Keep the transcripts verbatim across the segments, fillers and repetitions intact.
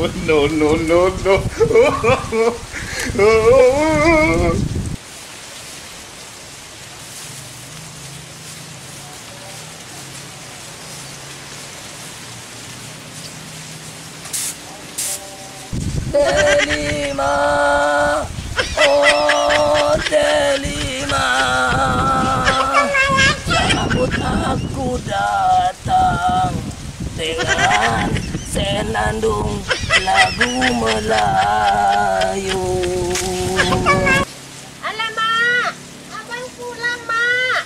No, no, no, no. Delima, oh Delima, sambut aku datang dengan senandung lagu Melayu. Alamak, abang pulang, Mak.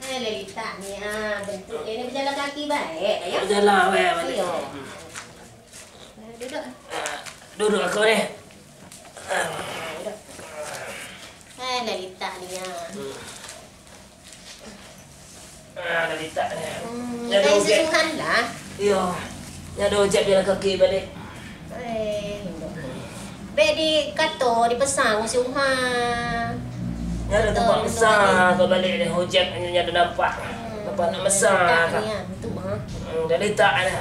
Eh, Lelita ni, ah, bentuk dia ni berjalan kaki baik, ya? Berjalan baik, baik. Iyo. Nah, duduk. Ah, duduk aku ni. Ah, duduk. Eh, Lelita ni, ah. Hmm. Ah, Lelita ni. Hmm, nyo ado kain ojek. Susuhan lah. Iyo. Nyo ado ojek jalan kaki baliak. Eh, bek dikato, dipesan si Uhan. Nyo ado tempat mesan ka baliak ni, ojek nyo ado nampak. Hmm, nampak nak mesan ka. Lelita ni, ah, bentuk, ha. Hmm, Lelita ni.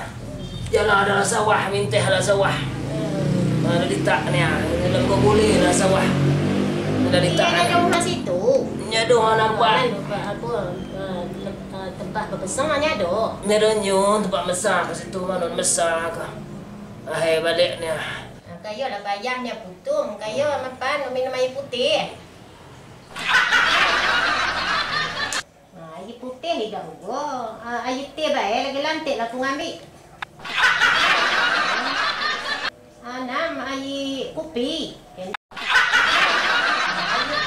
Jalan dalam sawah, minteh dalam sawah. Hmm. Ah, Lelita ni, ah. Dalam kok bulih dalam sawah. Lelita ni. Iyo, ado rumah situ. Nyo ado nampak. Anu, apa, ah, tem-, ah, tempat bapesan nyo ado. Nyo ado nyo tempat mesan ka situ, mano mesan ka. Ahai baliak ni, ah. Ah, kayo lah payah nyo putung, kayo mapan minum aia putih. Ah, aia putih idak ugo. Ah, aia teh bae lagi lantik lah aku ngambik. Ah, nam aia kupi. Aia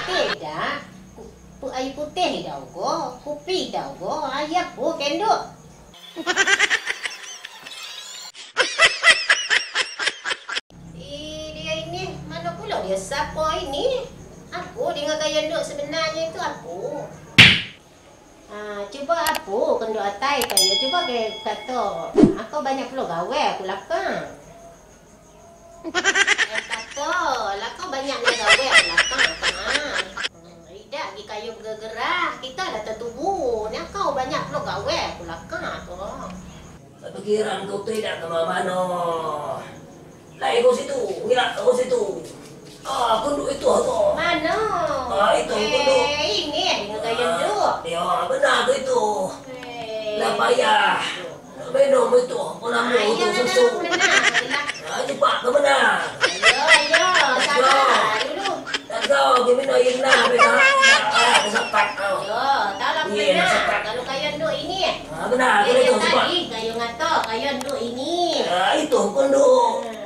teh idak. Ku-, pu-, aia putih idak ugo. Kupi idak ugo. Aia apo, Kenduk? Ih, dia ini, mano pulo dia? Siapo ini? Apo dengan gaya Nduk sebenarnyo itu apo? Ah, cubo apo Kenduk Atai kayo? Cubo ke kato. Ako banyak pulo gawe aku lakang. Eh, kato, lah kau banyak nan gawe belakang, ha. Hmm, idak gi kayo bergerak, kita lah tetubu. Nan kau banyak pulo gawe belakang tu. Pikiran kau tu idak ka mano-mano. Lai kau situ, ngilak kau situ. Ah, kunduk itu tu. Mano? Ah, itu kunduk. Eh, ini dengan gaya tu. Ah, ya, benar tu itu. Eh. Lah payah. Nak minum itu, apo namo itu, susu. Ah, cepat ka mano. Yo, yo, sabar dulu. Let's go, gimana Irna, beda. Ah, sapat kau. Yo, tahu lah. Iya, sapat. Kalau kayo Nduk ini. Ah, benar, dia itu, cepat. Kayo ngato, kayo Nduk ini. Ah, itu pun Nduk. Hmm.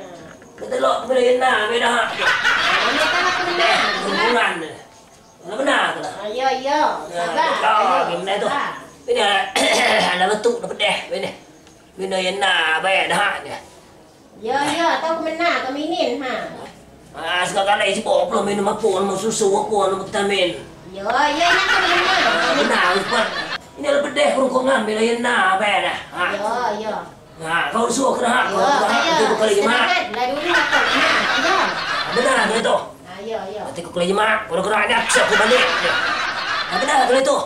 Betelok tu beda Irna, beda. Ini kan aku benar. Hubungan. Lah bana tu lah. Ah, iyo, iyo. Nah, sabar. Beko, ayo, beko tu. Sabar. Beko, anak batuk dah pedeh, beko. Beko yang nak baik dah, dah. Iyo, iyo, atau kemana, keminin, ha. Ah, sakali-kali cubo pulo minum apo, minum susu apo, minum vitamin. Iyo, iyo, inyo kan bana. Ah, bana, cepat. Ini lah pedeh kerongkongan, beko yang nak baik dah. Ha. Iyo, iyo. Ha, kau suruh kena hak, kau kena hak, nanti kau kena jemak. Lah dulu lah kau kena, iyo. Bana, bana tu. Ah, iyo, iyo. Nanti kau kena jemak, kau kena ni, aku balik. Ha, bana, bana tu.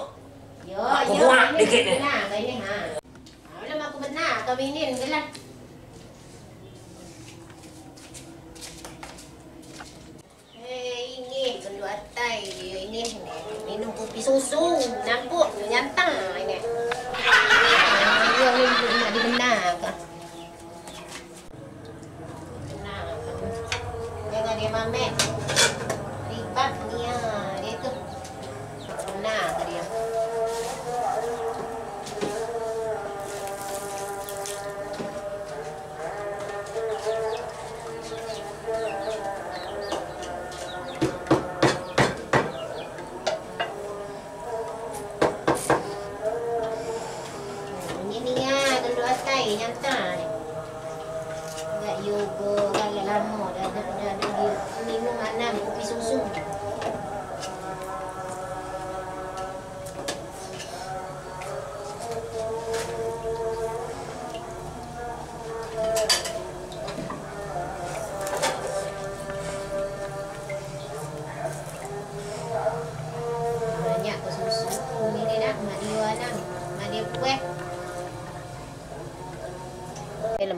Iyo, iyo. Kau buat dikit ni. Bana, bana, ha. Ah, belum aku bana, kau minin je lah. Eh, ini Kenduk Atai, ini minum kopi susu, nampuk nyantang ini. Iyo, ni nak dibenarkan. Benarkan. Jangan dia mamek. Ribak ni, ah, dia tu. Nah, tu dia. Ini ni, ah,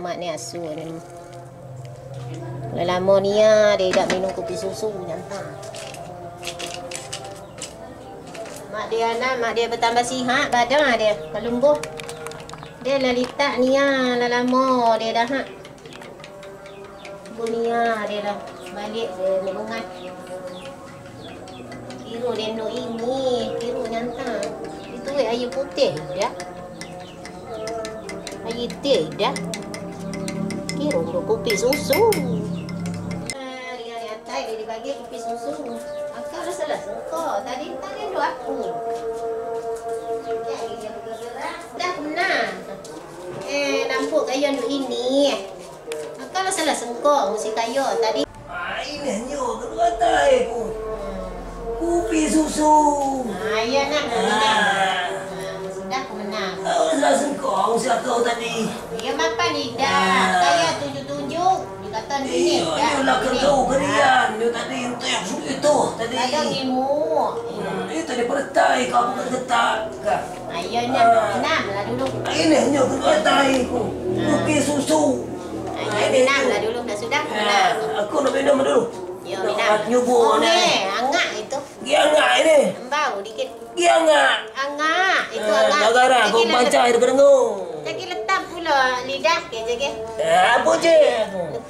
Mak ni asu ni. Lah lamo nia dia dak minum kopi susu nyantang. Mak dia anak, mak dia batambah sihat, badan dia kalumbuah. Dia lah litak nia, lah lamo dia dah, ha. Bunia dia lah balik dia ni bungat. Kiro dendok ini, kiro nyantang. Itu weh aia putih dah. Aia teh dah. Kiro dendok kopi susu. Ah, dia di atas dia dibagi kopi susu. Akal lah salah sangka. Tadi, tadi dendok aku. Dah pernah. Eh, nampak gaya dendok ini. Akal lah salah sangka, si kayo tadi. Ah, inihnyo, kaduo atai ku. Kupi susu. Ah, iyo nah, nah, nah. Ah. Ah, sudah ku menang. Kau salah sangko, usia kau tadi. Iyo, mapan lidah. Ah. Kaya tunjuk-tunjuk, dikata dunia. Iyo, dah, iyo lah dunia. Kau kerian, iyo tadi, itu yang sulit tu, tadi. Ada ilmu. Hmm, itu di peretai, kau bukan getak. Kah? Ayo, enam, ah, enam lah dulu. Inihnyo, kaduo atai ku. Ah. Kupi susu. Ayo, enam lah dulu, dah sudah, ah, enam. Aku nak minum dulu. Yo, nak minum. Nyubur. Oh, ni. Eh, angak itu. Gi angak ini. Embau dikit. Gi angak. Angak, itu, ah, angak. Gara-gara aku pancai dek dengar. Jadi letak pulo lidah ke, jadi. Eh, apa je?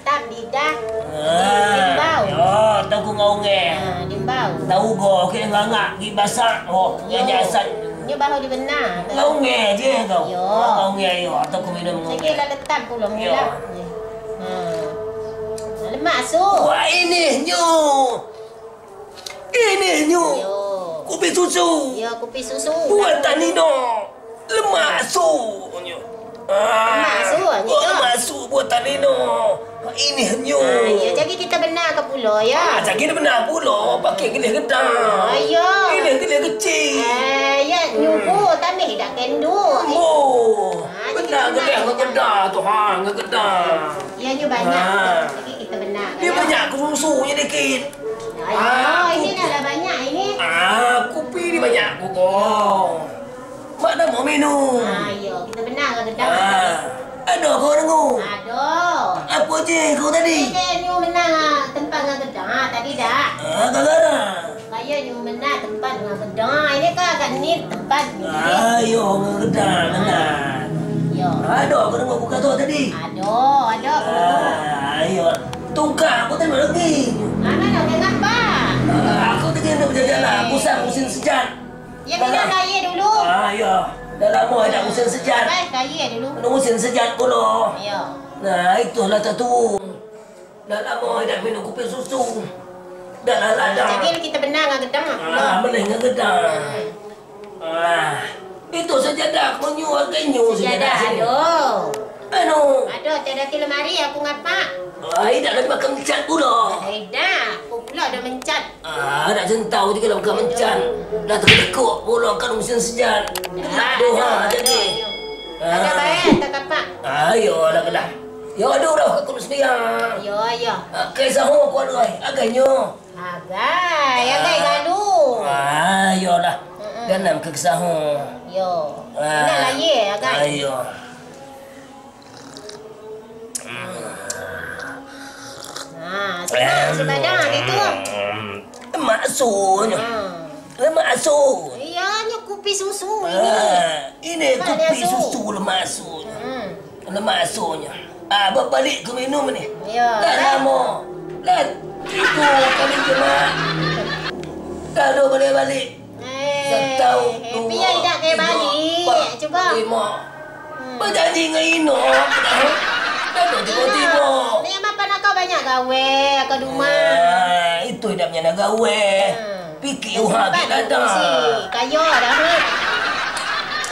Tam lidah. Ah, dimbau. Yo, tu aku ngau nge. Ah, dimbau. Tahu go, oke, ngangak, gi basak. Oh, yo. Nyo asat. Nyo bahu dibena. Ngau nge je tu. Yo. Ngau nge, yo, tu aku minum ngau nge. Lagi lah letak pulo, yo. Ha. Lemak su. Wah, inihnyo. Inihnyo. Yo. Kupi susu. Yo, kupi susu. Buatan Nino. Lemak su nyo. Ah. Lemak su nyo. Oh, lemak su buatan Nino. Inihnyo. Ah, yo, jadi kita benarkan pulo, yo. Ah, jadi kita benar pulo. Pakai gilih gedang. Ah, yo. Gilih, gilih kecil. Eh, yo, nyubo tambah dak kenduk. Oh. Ah, jadi benar, benar gilih kita. Gedang tu, ha, gedang. Yo, nyo banyak. Ah. Jadi kita benarkan, yo. Dia banyak, susu nyo dikit. Ayo, ah, ini dah lah banyak ini. Ah, kupi ni banyak kuko. Mak dah mau minum. Ah, iyo, kita benarkan gedang. Ah, ado kau dengar? Ado. Apa je kau tadi? Eh, eh, nyo menang, ah, tempat dengan gedang, ah, tadi dah. Ah, gara-gara. Kaya nyo menang tempat dengan gedang. Ini kan agak ni tempat ni. Ah, iyo, dengan gedang, benar. Iyo. Ado kau dengar buka tu tadi? Ado, ado. Ah, iyo. Tungkak, aku tengok lagi. Anak nak dengar, Pak. Ah, aku tengok nak berjalan lah. Pusat musim sejat. Ya, dah minum lah. Air dulu. Ah, ya. Dah lama tak musim sejat. Baik, air dulu. Nak musim sejat pula. Ya. Nah, itulah tu. Dah lama tak minum kopi susu. Dah lalat dah. Jadi kita benarkan gedang lah. Ah, boleh dengan gedang. Hmm. Ah, itu sajadah, konyo, agenyo sajadah. Sajadah, ado. Anu. Ado, tiada di lemari, aku ngapak. Ah, indak nak makan mencat pulo. Indak, aku pulo ado mencat. Ah, nak sentau je kalau makan mencat. Dah tekuk-tekuk pulo kan musim sejat. Kena doha jadi. Ado bae, tak kapak. Ah, iyo, dah kedah. Yo, ado dah, aku nak sedia. Yo, yo. Ah, kisah aku ado, agenyo. Agai, agai galu. Ah, iyolah. Mm-mm. Ganam ka kisah. Yo. Ah. Indak lah, ye, agai. Ayo. Ah, sudah, sudah dah, gitu. Lemak asunyo. Hmm. Lemak asu. Iya, nyo kupi susu ini. Ah, ini kupi susu lemak asunyo. Hmm. Lemak asunyo. Ah, babaliak ka minum ni. Iyo. Dah lamo. Lah tigo kali Jumaat. Dah duo baliak-baliak. Eh, satahun, eh, duo, pian indak ka tigo, baliak, empat, cubo. Limo. Hmm. Bajanji ngan inok. Dah tibo-tibo. Ni mapan akau banyak gawe, akau di rumah. Ah, itu indak punya nak gawe. Hmm. Pikir uha kita dah. Kayo dah, ha.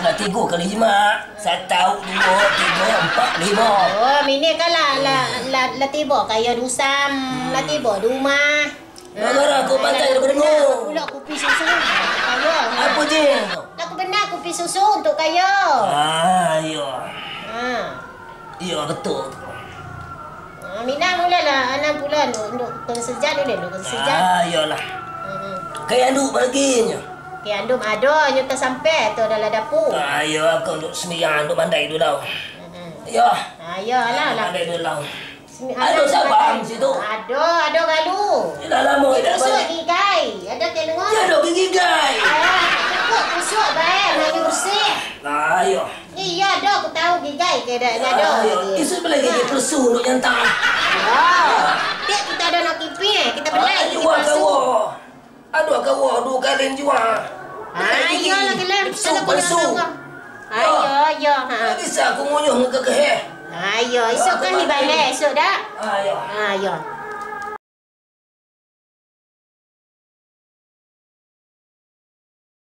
Lah tigo kali Jumaat. Satahun, duo, tigo, ampat, limo. Oh, mini kan lah, lah, lah, lah tibo kayo di usam, lah tibo di rumah. Gara-gara kau pantai dah berengok. Pula kupi susu. Kayo. Apa je? Lah aku bena kupi susu untuk kayo. Ah, iyo. Ha. Iyo, betul. Ah, minang ulai lah, anang pula duk, duk konsejat ulai, duk konsejat. Ah, iyolah. Hmm. Kayak anduk baginyo. Kayak anduk ado, nyo tasampai tu dalam dapur. Ah, iyo, aku duk sembiang, duk mandai dulu. Hmm. Yo. Ha, yo, alah, alah. Pandai dulang. Sini, ado alah, sabang pandai. Situ? Ado, ado galu. Dah lamo indak balik. Kusuk gigai. Ado teh dengar? Yo, ado gigai. Ah, cukup kusuk bae, manyursih. Nah, yo. Iyo, ado, ku tahu gigai ke dak, ado. Ah, yo. Isuak bali gigai palsu, nak nyantang. Yo. Dek, kita ado nak kipih, kita beli gigai palsu. Aduh, kawa duo kali jua. Ah, iyo lah, Gilem. Palsu, palsu. Ayo, iyo, ha. Bisa aku ngunyuh ka keheh. Ayo, isuak kan dibaleh, isuak dak? Ayo. Ayo.